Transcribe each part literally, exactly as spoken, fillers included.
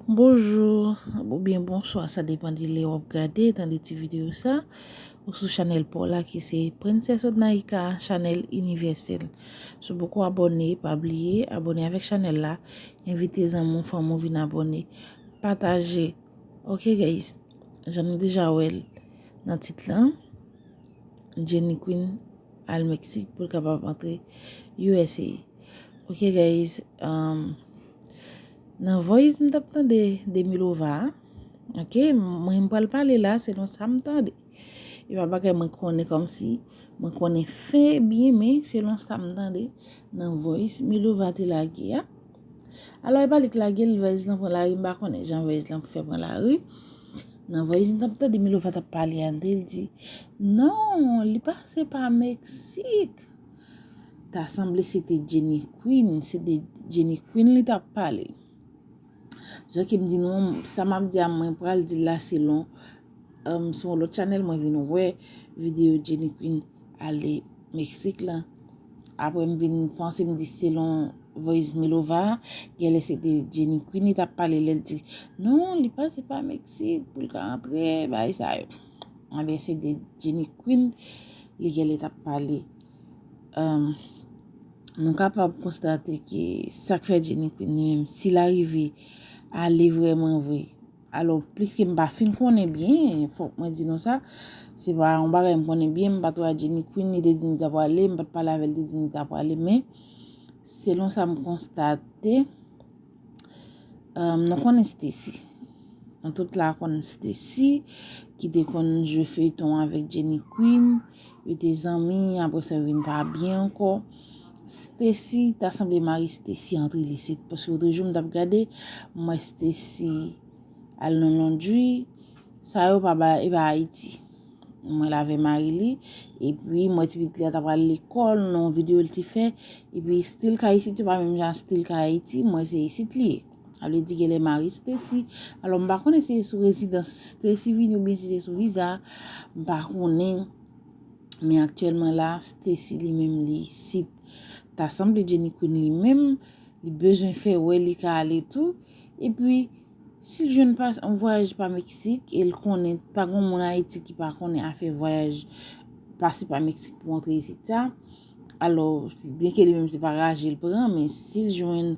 Bonjou oubyen bonswa, sa depann de lè w ap gade, tande ti videyo sa. Ou sou chanèl pa w la ki se Princess Odnaïka, chanèl inivèsèl. Si w poko abòne, pa bliye abòne avèk chanèl la. Envite zanmi w, fanmi w vin abòne. Pataje. Ok guys, jan nou deja wè l nan tit lan, Jenny Queen al Meksik pou l kapab antre U S A. Ok guys, um, nan voice m t ap tande Demi Lova a, ok, mwen m pral pale la selon sa m tande. E pa bagay mwen konnen kòmsi mwen konnen fen byen, men selon sa m tande nan voice Milova te lage a. Alò, e pa li k lage l, voice lan pran lari, m pa konnen jan voice lan fè pran lari. Nan voice m t ap tande Milova t ap pale a, li di, non, li pase pa Meksik. Ta sanble se te Jenny Queen, se de Jenny Queen li t ap pale. Jan ke m di nou, sa m ap di a, mwen pral di l la selon, um, sou yon lòt chanèl, mwen vin wè videyo Jenny Queen ale Meksik lan. Apre, m vin panse, m di selon voice Milova, genlè se te Jenny Queen li t ap pale lè l di, non, li pase pa Meksik pou l ka antre, bagay sa yo. Anben, se de Jenny Queen li genlè t ap pale. Um, nou kapab konstate ke sa k fè Jenny Queen li menm, si l arive ale vrèman vre, alò, pliske m pa fin konnen byen, fòk mwen di nou sa, se pa yon bagay m konnen byen, m pa t wè Jenny Queen, li te di m li t ap prale, m pa t pale avè l, li te di m li t ap prale, men selon sa m konstate, um, nou konnen Stacy. Nou tout la konn Stacy, ki te konn jwe feyton avèk Jenny Queen. Yo te zanmi, apre sa yo vin pa byen ankò. Stacy, ta sanble mari Stacy antre li isit, paske otrejou m t ap gade, m wè Stacy al nan londri. Sa yo pa ba, e pa Ayiti. M wè l avè mari li, epi m wè ti pitit li a t ap pral lekòl, nan yon videyo l te fè, epi stil kay isit yo pa menm jan stil kay Ayiti, m wè se isit li ye. Sa vle di genlè mari Stacy. Alò, m pa konnen si se sou rezidans Stacy vini oubyen si se sou viza. M pa konnen. Men aktyèlman la, Stacy li menm li isit. Ta sanble Jenny Queen li menm, li bezwen fè wè li ka ale tou. Epi, si l jwenn pa, yon vwayaj pa Meksik, e l konnen, pa gen moun Ayiti ki pa konnen afè vwayaj pase pa Meksik pou antre isit sa. Alò, byenke li menm se pa raje l pran, men si l jwenn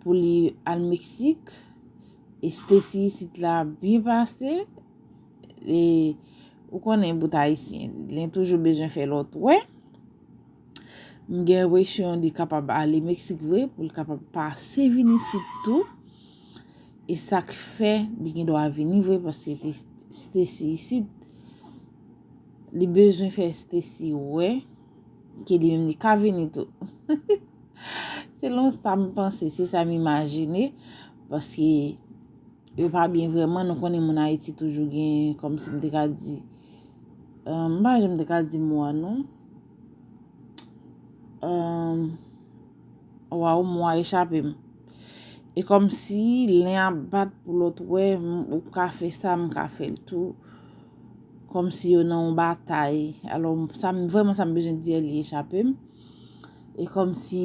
pou li al Meksik, e Stacy isit la byen pase, e ou konnen bout ayisyen, li toujou bezwen fè lòt wè. M gen enpresyon li kapab ale Meksik vre, pou l kapab pase vin isit tou. E sa k fè li gen dwa vini vre, paske te, Stacy isit, li bezwen fè Stacy wè ke li menm li ka vini tou. Selon sa m panse, se sa m imajine, paske yo pa byen vrèman, nou konnen moun Ayiti toujou gen, kòmsi m te ka di, um, m pa janm te ka di mo a non. Um, waw, mo a echape m. E kòmsi len ap bat pou lòt wè, m, ou ka fè sa, m ka fè l tou. Kòmsi yo nan yon batay. Alò, sa m, vrèman sa m bezwen di a, li echape m. E kòmsi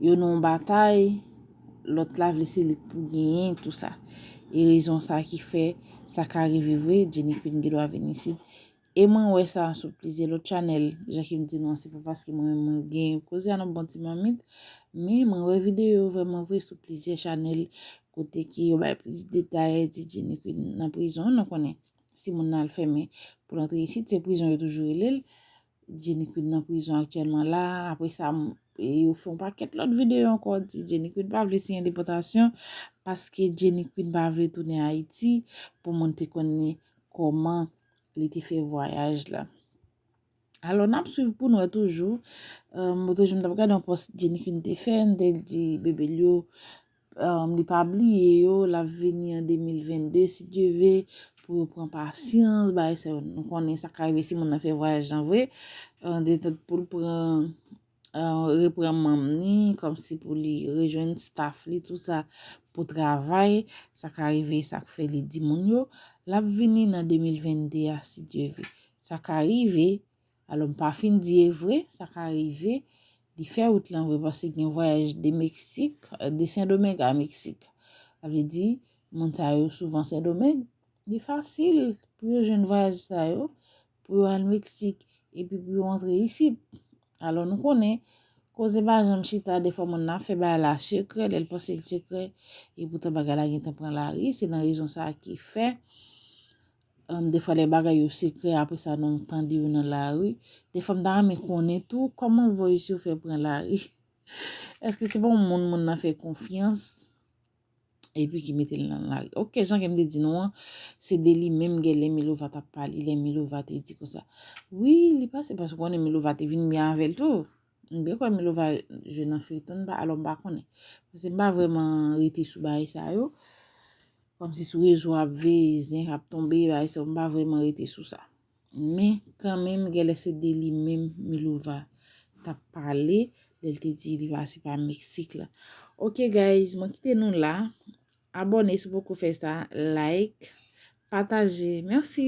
yo nan yon batay, lòt la vle se li k pou genyen, tou sa. E rezon sa ki fè sa ka rive vre, Jenny Queen gen dwa vin isit. E mwen wè sa sou plizyè lòt chanèl, jan ke m di nou an, se pa paske mwen menm mwen gen koze a nan bon ti mamit, men mwen wè videyo vrèman vre sou plizyè chanèl kote ke yo bay plis detay, di Jenny Queen nan prizon, nou konnen si moun nan al fèmen pou l antre isit, se prizon yo toujou rele l. Jenny Queen nan prizon aktyèlman la, apre sa, m, e yo fè yon pakèt lòt videyo ankò, di Jenny Queen pa vle siyen depòtasyon, paske Jenny Queen pa vle tounen Ayiti, pou moun te konnen kòman li te fè vwayaj la. Alò, n ap swiv pou n wè toujou. Um, otrejou, m t ap gade yon pòs Jenny Queen te fè, l te di bebe l yo, um, li pa bliye yo, l ap vini an de mil vennde, si Dye ve, pou yo pran pasyans, bagay sa yo. Nou konnen sa ka rive si moun nan fè vwayaj lan vre. Uh, detant pou l pran, uh, repran manm ni, kòmsi pou li rejwenn staff li, tou sa, pou travay, sa ka rive, sa k fè li di moun yo, l ap vini nan de mil vennde a, si Dye ve. Sa ka rive, alò m pa fin di e vre, sa ka rive, li fè wout lan vre, paske gen vwayaj de Meksik, de Sendomeng a Meksik. Sa vle di, Moun sa yo souvan Sendomeng, li fasil pou yo jwenn vwayaj sa yo, pou yo al Meksik, epi pou yo antre isit. Alò nou konnen, koze pa janm chita, defwa moun nan ap fè bagay la sekrè, lè l panse l sekrè, epoutan bagay la gentan pran lari, se nan rezon sa a ki fè, um, defwa lè bagay yo sekrè, apre sa nou tande yo nan lari, defwa m ta renmen konnen tou, kòman voice yo fè pran lari? Èske se pa yon moun moun nan fè konfyans? Epi ki mete l nan lari. Ok, jan ke m te di nou an, se de li menm gen lè Milova t ap pale, lè Milova te di konsa. Wi, li pase paske konnen Milova te vin byen avè l tou. M byen kwè Milova jwe nan feyton, m pa, alò m pa konnen. Paske m pa vrèman rete sou bagay sa yo. Kòmsi sou rezo ap veye zen k ap tonbe, bagay sa yo, m pa vrèman rete sou sa. Men kanmenm, genlè se de li menm Milova t ap pale, lè l te di li pase pa Meksik la. Ok guys, mwen kite nou la. Abòne si w poko fè sa, like, pataje. Mèsi.